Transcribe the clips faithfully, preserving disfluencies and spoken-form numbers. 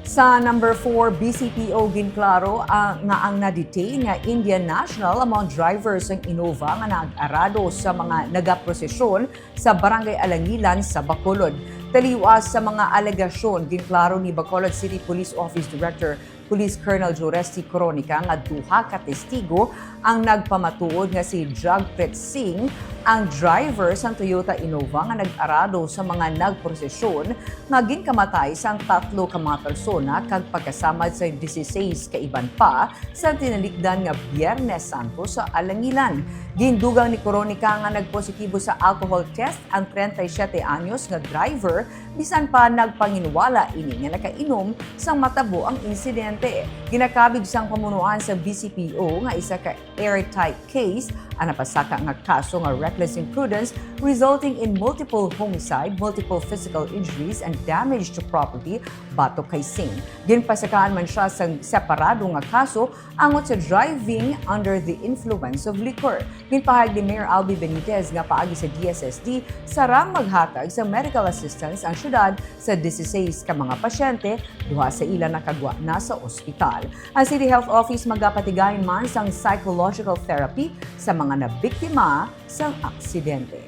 Sa number four, B C P O ginklaro, ah, nga ang na-detain nga Indian national amo ang driver sang Innova nga nag-arado sa mga nagaprosesyon sa Barangay Alangilan sa Bacolod. Taliwas sa mga alegasyon, ginklaro ni Bacolod City Police Office Director Police Colonel Joresti Coronica nga duha ka testigo ang nagpamatuod nga si Jagpreet Singh ang driver sang Toyota Innova nga nag-arado sa mga nagprosesyon nga ginkamatay sang tatlo ka mga persona kag pagkasamad sa dieciséis ka iban pa sa tinalikdan nga Biyernes Santo sa Alangilan. Gindugang ni Coronica nga nagpositibo sa alcohol test ang treinta y siete anyos nga driver, bisan pa nagpanginwala ini nga nakainom sang matabo ang insidente. Ginakabig sang pamunuan sa B C P O nga isa ka airtight case ang napasaka nga kaso nga reckless imprudence resulting in multiple homicide, multiple physical injuries, and damage to property batok kay Singh. Ginpasakaan man siya sang separado nga kaso angot sa driving under the influence of liquor. Ginpahayag ni Mayor Albee Benitez nga paagi sa D S S D, sarang maghatag sa medical assistance ang syudad sa dieciséis ka mga pasyente, duha sa ila nakagwa na sa ospital. Ang City Health Office magapatigayon man sang psychological therapy sa mga nabiktima sang aksidente.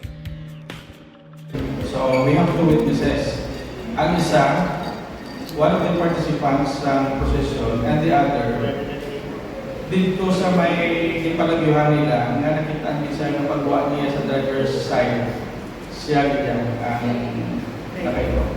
So we have two witnesses. Ang isa, one of the participants sa procession, and the other, dito sa may ipalagyuhan nila, nga nakita ang isa nga pagwa niya sa driver's side, siya niya ang nakainom.